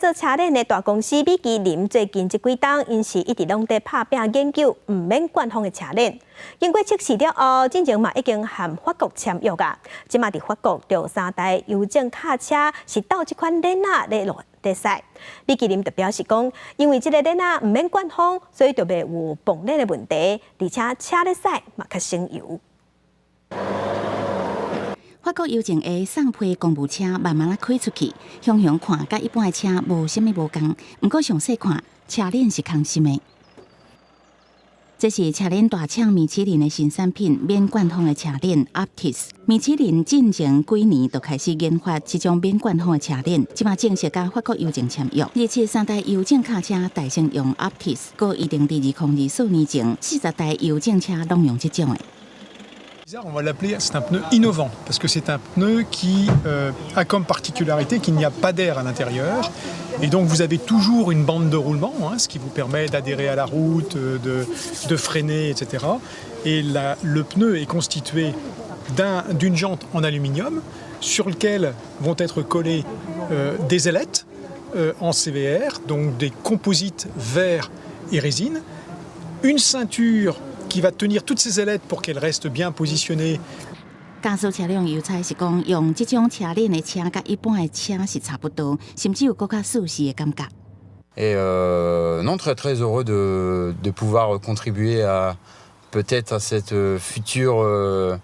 做車輪的大公司米其林最近這幾冬，𪜶是一直攏佇拍拚研究毋免灌風的車輪。經過測試了後，進前嘛已經和法國簽約啊。這馬佇法國著三台郵政卡車是鬥這款鏈仔咧路佇駛。米其林就表示講，因為這个鏈仔毋免灌風，所以就袂有崩鏈的問題，而且車咧駛嘛較省油。法國郵政的送批公務車慢慢仔開出去，遠遠看佮一般的車無啥物無仝，毋過詳細看車輪是空心的。這是車輪大廠米其林的新產品，免灌風的車輪 Uptis。米其林進前幾年就開始研發這種免灌風的車輪，這馬正式佮法國郵政簽約。而且三台郵政卡車代先用 Uptis，閣預定佇2024年前，40台郵政車攏用這種的。 On va l'appeler, c'est un pneu innovant, parce que c'est un pneu qui a comme particularité qu'il n'y a pas d'air à l'intérieur. Et donc vous avez toujours une bande de roulement, hein, ce qui vous permet d'adhérer à la route, de freiner, etc. Et le pneu est constitué d'une jante en aluminium sur lequel vont être collées des ailettes en CVR, donc des composites verre et résine, une ceinture qui va tenir toutes ces ailettes pour qu'elles restent bien positionnées。駕駛車輛油彩是講，用這種車輪的車，佮一般的車是差不多，甚至有閣較舒適的感覺。 Et non, très très heureux de pouvoir contribuer à peut-être à cette future.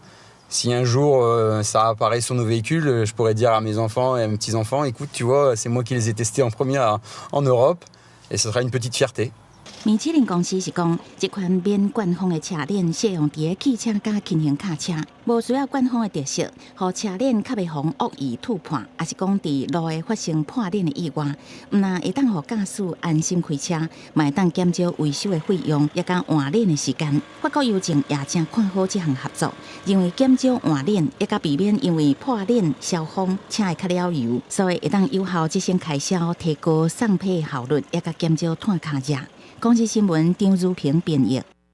Si un jour ça apparaît sur nos véhicules, je pourrais dire à mes enfants et à mes petits-enfants, écoute, tu vois, c'est moi qui les ai testés en premier en Europe, et ce sera une petite fierté. 米其林公司是講，這款免灌風的車輪適用佇个汽車佮輕型卡車，無需要灌風的特色，予車輪較袂予惡意戳破，抑是講佇路會發生破鏈的意外，毋但會當予駕駛安心開車，嘛會當減少維修的費用，抑佮換鏈的時間。法國郵政也誠看好這項合作，認為減少換鏈，抑佮避免因為破鏈燒風，車會較了油，所以會當有效節省開銷，提高送批效率，抑佮減少拖卡熱。公視新聞張如平編譯。